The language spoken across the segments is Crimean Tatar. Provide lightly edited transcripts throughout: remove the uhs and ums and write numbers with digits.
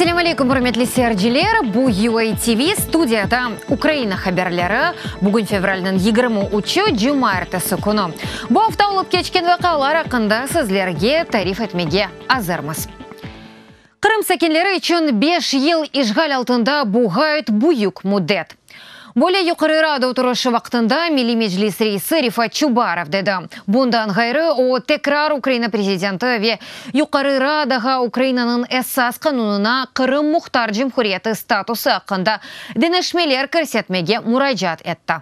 Selâm aleyküm, ürmetli seyirciler! Bu UA TV, studiyada Ukraina haberleri. Bugün fevralniñ 23-i, cumaertesi künü. Bu afta olıp keçken vaqialar aqqında sizlerge tarif etmege azırmız. Qırım sakinleri içün beş yıl işğal altında bu ğayet büyük müddet. Böyle Yuqarı Rada oturışı vaqtında Milliy Meclis reisi Refat Çubarov dedi. Bundan ğayrı, o, tekrar Ukraina prezidenti ve Yuqarı Radağa Ukrainanıñ Esas qanunına Qırım Muhtar Cumhuriyeti statusı aqqında deñişmeler kirsetmege muracaat etti.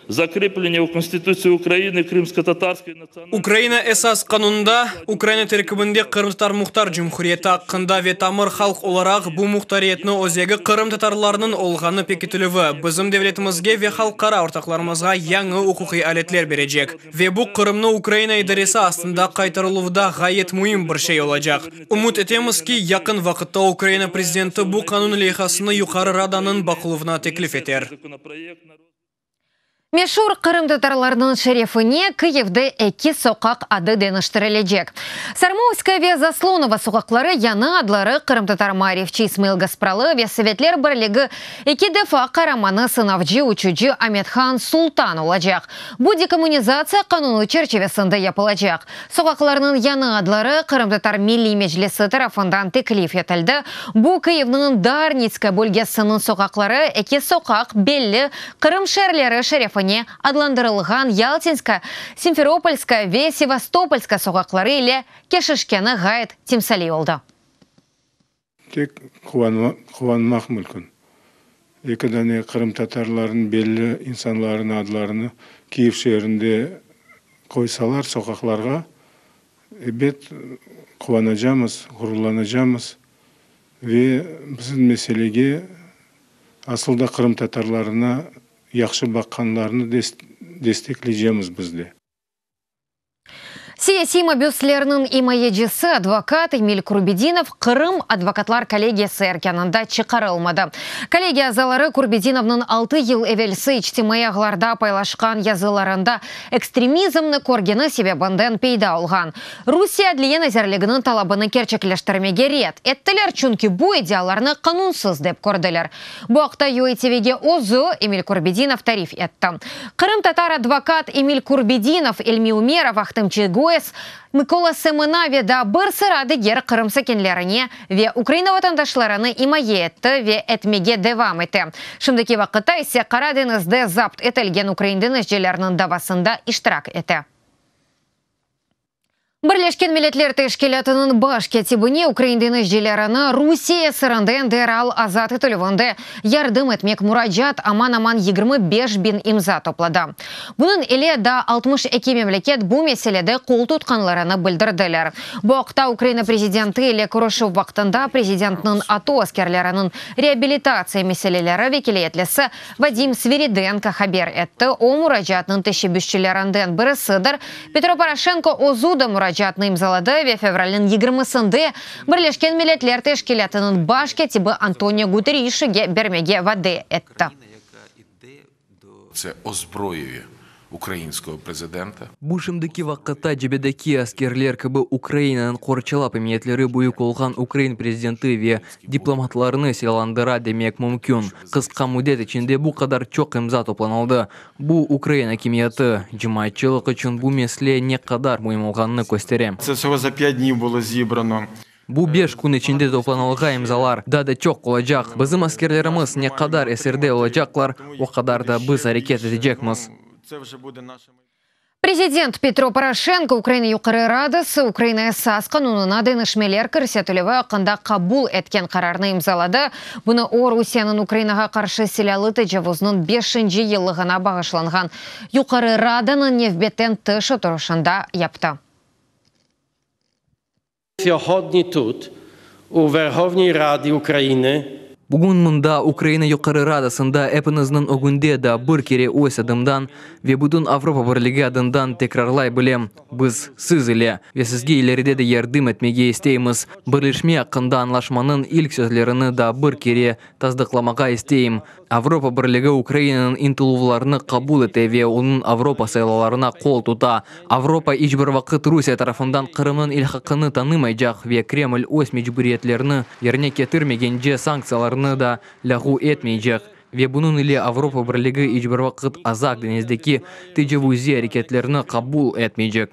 Zakrepleniye v Konstitutsiya Ukrainı krımskotatarskoy natsıonalnoy. Ukraina Esas Qanunında, Ukraina terkibinde Qırımtatar Muhtar Cumhuriyeti aqqında ve tamır halq olaraq bu muhtariyetni özegi qırımtatarlarnıñ olğanı pekitilüvi bizim devletimizge ve halqara ortaqlarımızğa yañı uquqiy aletler berecek. Ve bu Qırımnı Ukraina idaresi astında qaytarıluvda ğayet müim bir şey olacaq. Ümüt etemiz ki, yaqın vaqıtta Ukraina prezidenti bu qanun leyhasını Yuqarı Radanıñ baqıluvına teklif eter. Meşur qırımtatarlarnıñ şerefine Kıyivde eki soqaq adı deñiştirilecek. Sormovskaya ve Zaslonova soqaqları yañı adları qırımtatar maarifçi İsmail Gaspralı ve Sovetler Birligi eki defa qaramanı sınavcı-uçucı Amethan Sultan olacaq. Bu dekommunizatsiya qanunı çerçivesinde yapılacaq. Soqaqlarnıñ yañı adları Qırımtatar Milliy Meclisi tarafından teklif etildi. Bu Kyivniñ Darnitskaya bölgesiniñ soqaqları, eki soqaq belli Qırım şeerleri şerefine adlandırılğan Yaltinskaya, Simferopolskaya ve Sevastopolskaya soqaqları ile keşişkeni ğayet timsaliy oldı. Tek quvanmaq mülkün. Eki dane qırımtatarlarnıñ belli insanlarınıñ adlarını Kiyev şeerinde qoysalar soqaqlarğa, ebet, quvanacamız, ğururlanacamız ve bizim meselege, asıl da qırımtatarlarına yahşı baqqanlarını destekleycemiz biz de. Siyasiy mabüslerniñ imayecisi advokat Emil Kurbedinov Qırım advokatlar kollegiyası erkânında çıqarılmadı. Kollegiya azaları Kurbedinovnıñ altı yıl evelsi içtimaiy ağlarda paylaşqan yazılarında ekstremizmni körgeni sebebinden peyda olğan Rusiye Adliye nazirliginiñ talabını kerçekleştirmege red ettiler, çünki bu iddialarnı qanunsız dep kördiler. Bu aqta UATVge özü Emil Kurbedinov tarif etti. Qırımtatar advokat Emil Kurbedinov, İlmi Ümerov, Ahtem Çiygoz, Mıkola Semena ve daa bir sıra diger Qırım sakinlerine ve Ukraina vatandaşlarını imaye etti ve etmege devam ete. Şimdiki vaqıtta ise Qara deñizde zapt etilgen ukrain deñizcilerniñ davasında iştirak ete. Birleşken Milletler Teşkilâtınıñ baş kâtibine ukrain deñizcilerini Rusiye esirinden deral azat etilüvinde yardım etmek muracaat aman-aman 25 biñ imza topladı. Bunıñ ile daa 62 memleket bu meselede qol tutqanlarını bildirdiler. Bu aqta Ukraina prezidenti ile körüşüv vaqtında prezidentniñ ATO askerleriniñ reabilitatsiya meseleleri vekâletlisi Vadim Sviridenko haber etti. O, muracaatnıñ teşebbüsçilerinden birisidir. Petro Poroşenko özü de muracaatnı imzaladı ve fevralniñ yigirmisinde Birleşken Milletler Teşkilâtınıñ baş kâtibi Antonio Guterişge bermege vade etti. Це озброює українського президента. Bu şimdiki vaqıtta cebedeki askerler kibi Ukrainanıñ qorçalap emiyetleri büyük olğan ukrain prezidenti ve diplomatlarını silâlandıra demek mümkün. Qısqa müddet içinde bu qadar çoq imza toplanıldı. Bu, ukrain akimiyeti, cemaatçılıq içün bu mesele ne qadar müim olğanını köstere. Це всього за 5 днів було зібрано. Bu beş kün içinde toplanılğan imzalar daa da çoq olacaq. Bizim askerlerimiz ne qadar esirde olacaqlar, o qadar da biz areket etecekmiz. Це вже буде наше Prezident Petro Poroşenko Ukraina Yuqarı Radası Ukraina Esas qanunına deñişmeler kirsetilüvi aqqında qabul etken qararnı imzaladı. Bunı o, Rusiyeniñ Ukrainağa qarşı silâlı tecavuzınıñ beşinci yıllığına bağışlanğan Yuqarı Radanıñ nevbetten tış oturışında yaptı. Сьогодні тут, у Верховній Раді України. Bugün mında, Ukraina Yuqarı Radasında epiñizniñ ögünde daa bir kere öz adımdan ve bütün Avropa Birligi adından tekrarlay bilem, biz siz ile ve sizge ileride de yardım etmege isteymiz. Birleşme aqqında añlaşmanıñ ilk sözlerini daa bir kere tasdıqlamağa isteyim, Avropa Birligi Ukrainanıñ ıntıluvlarını qabul ete ve onıñ Avropa saylavlarına qol tuta. Avropa iç bir vaqıt Rusiye tarafından Qırımnıñ ilhaqını tanımaycaq ve Kreml öz mecburiyetlerini yerine ketirmegence sanktsiyalarnı da lâğu etmeycek. Ve bunıñ ile Avropa Birligi iç bir vaqıt Azaq deñizdeki tecavuziy areketlerni qabul etmeycek.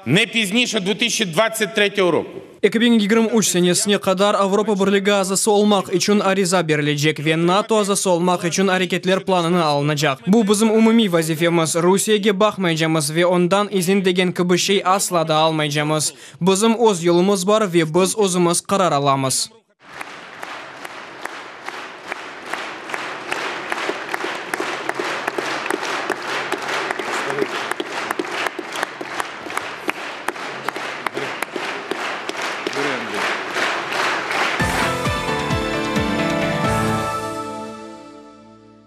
Ne pizniše 2023 roku. 2023 senesine qadar Avropa Birligi azası olmaq içün ariza berilecek ve NATO azası olmaq içün areketler planını alınacaq. Bu bizim umumiy vazifemiz, Rusiyege baqmaycamız ve ondan izin degen kibi şey asla da almaycamız. Bizim öz yolumız bar ve biz özümiz qarar alamız.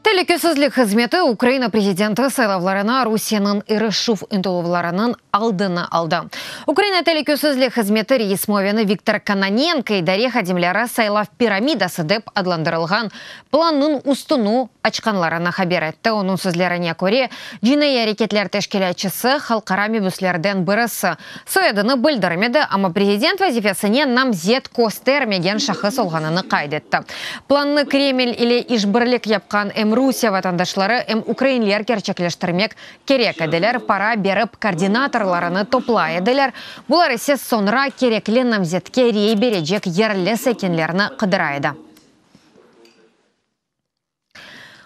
Telükesizlik hızmeti Ukraina prezidenti saylavlarına Rusiyeniñ irişüv ıntıluvlarınıñ aldını aldı. Ukraina Telükesizlik hızmeti reis muavini Viktor Kononenko idare hadimleri saylav piramidası dep adlandırılğan plannıñ üstüni açqanlarını haber etti. Onıñ sözlerine köre, cinaiy areketler teşkilâtçısı halqara mebüslerden birisi, soyadını bildirmedi, amma prezident vazifesine namzet köstermegen şahıs olğanını qayd etti. Plannı Kreml ile işbirlik yapqan em Rusiye vatandaşları, em ukrainler kerçekleştirmek kerek ediler, para berip koordinatorlarını toplay ediler, bular ise soñra kerekli namzetke rey berecek yerli sakinlerni qıdıra edi.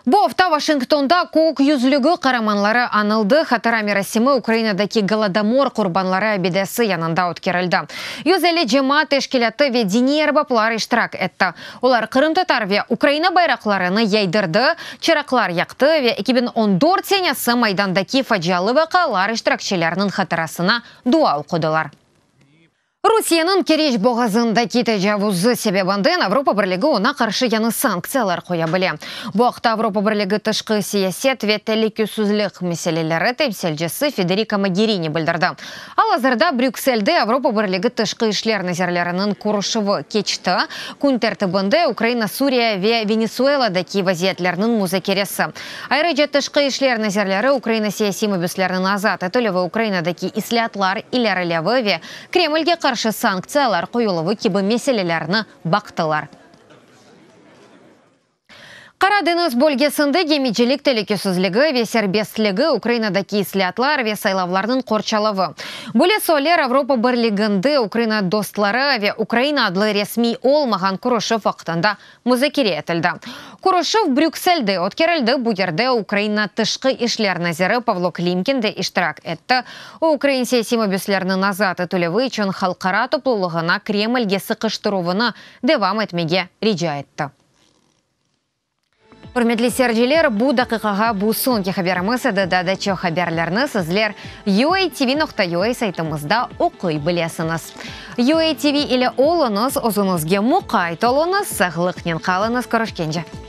Bu afta Vaşingtonda Kök yüzlügi qaramanları añıldı. Hatıra merasimi Ukrainadaki Golodomor qurbanları abidesi yanında ötkerildi. 150 cemaat teşkilâtı ve diniy erbaplar iştirak etti. Olar qırımtatar ve Ukraina bayraqlarını yaydırdı, çıraqlar yaqtı ve 2014 senesi Maydandaki facialı vaqialar iştirakçileriniñ hatırasına dua oqudılar. Rusiyeniñ Keriç boğazındaki tecavuzı sebebinden Avropa Birligi oña qarşı yañı sanktsiyalar qoya bile. Bu aqta Avropa Birligi tışqı siyaset ve telükesizlik meseleleri temsilcisi Federika Mogerini bildirdi. Al-azırda Brükselde Avropa Birligi tışqı işler nazirleriniñ körüşüvi keçti. Kün tertibinde Ukraina, Suriye ve Venesueladaki vaziyetlerniñ muzakeresi. Ayrıca tışqı işler nazirleri Ukraina siyasiy mabüsleriniñ azat etilüvi, Ukrainadaki islâatlar ilerilevi ve Kremlge qarşı sanktsiyalar qoyuluvı kibi meselelerni baqtılar. Qara deñiz bölgesinde gemicilik telükesizligi ve serbestligi, Ukrainadaki islâatlar ve saylavlarnıñ qorçalavı. Böyle sualler Avropa Birliginde Ukraina dostları ve Ukraina adlı resmiy olmağan körüşüv vaqtında muzakere etildi. Körüşüv Brükselde ötkerildi, bu yerde Ukraina Tışqı işler naziri Pavlo Klimkin de iştirak etti. O, ukrain siyasiy mabüslerniñ azat etilüvi içün halqara toplulığına Kremlge sıqıştıruvını devam etmege rica etti. Ürmetli seyirciler, bu daqiqağa bu soñki haberimiz edi. Daa da çoq haberlerni sizler UATV nokta UA saytımızda oquy bilesiñiz. UATV ile oluñız, özüñizge muqayt oluñız, sağlıqnen qalıñız, körüşkence!